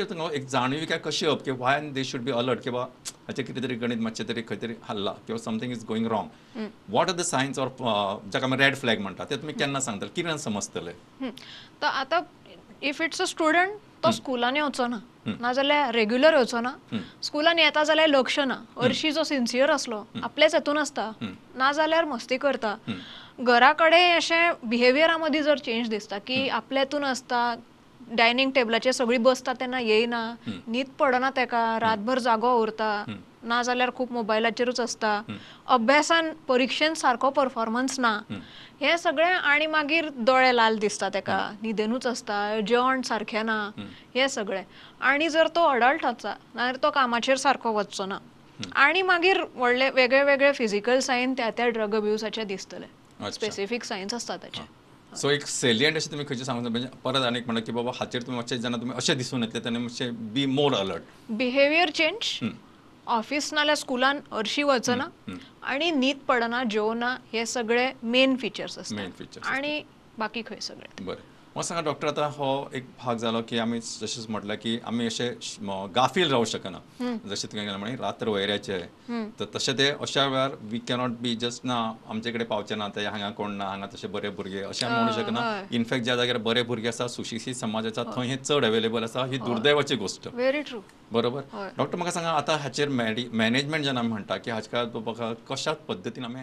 एक जाणविकाय कशी येवप की why they should be alert किंवा हाचें कितें तरी गणीत मातशें तरी खंय तरी हल्ला किंवा something is going wrong? What are the signs or जाका आमी रेड फ्लॅग म्हणटा ते तुमी केन्ना सांगतले, कितें समजतले? तर आतां if it's a student, तो स्कुलान येवचो ना, नाजाल्यार रेग्युलर येवचो ना. स्कुलान येता जाल्यार लक्ष ना, हरशीं जो सिन्सियर आसलो आपलेच हेतून आसता, नाजाल्यार मस्ती करता. घरा कडेन अशें बिहेवियरा मदीं जर चेंज दिसता की आपले हेतून आसता, डायनींग टेबलाचेर सगळीं बसता तेन्ना येयना, न्हीद पडना तेका, रातभर जागो उरता, नाजाल्यार खूब मोबायलाचेरूच आसता, अभ्यासान परिक्षेन सारको परफॉर्मन्स ना, हें सगळें. आनी मागीर दोळे लाल दिसता तेका, न्हिदेनूच आसता, जेवण सारकें ना, हें सगळें. आनी जर तो अडल्ट आसा नाजाल्यार तो कामाचेर सारको वचचो ना. आनी मागीर व्हडले वेगळे वेगळे फिजिकल सायन त्या त्या ड्रग अब्युजाचे दिसतले, स्पेसिफीक सायन्स आसता ताचे. सो एक सेलियंट अशें तुमी खंयचें सांगूंक जाय, म्हणजे परत आनी एक म्हणटा की बाबा हाचेर तुमी मातशें जेन्ना तुमी अशें दिसून येतलें तेन्ना मातशें be more alert. Behaviour change, office नाल्यार स्कुलान हरशीं वचना आनी न्हीद पडना, जेवना, हे सगळे मेन फिचर्स आसता. Main features. आनी बाकी खंय सगळे. बरें, म्हाका सांगा डॉक्टर, आतां हो एक भाग जालो की आमी जशें म्हटलें की आमी अशें गाफील रावूं शकना, जशें तुवें केलें म्हळें रात्र वैऱ्याचे, तर तशें ते अशा वेळार we cannot be just ना आमचे कडेन पावचे ना ते, हांगा कोण ना, हांगा तशे बरे भुरगे अशें आमी म्हणू शकना. इनफॅक्ट ज्या जाग्यार बरे भुरगे आसा, सुशिक्षीत समाज आसा, थंय हें चड अवेलेबल आसा. ही दुर्दैवाची गोश्ट. Very true. बरोबर. डॉक्टर म्हाका सांगा आतां हाचेर मॅनेजमेंट जेन्ना आमी म्हणटा की हाका बाबा कशा पद्दतीन आमी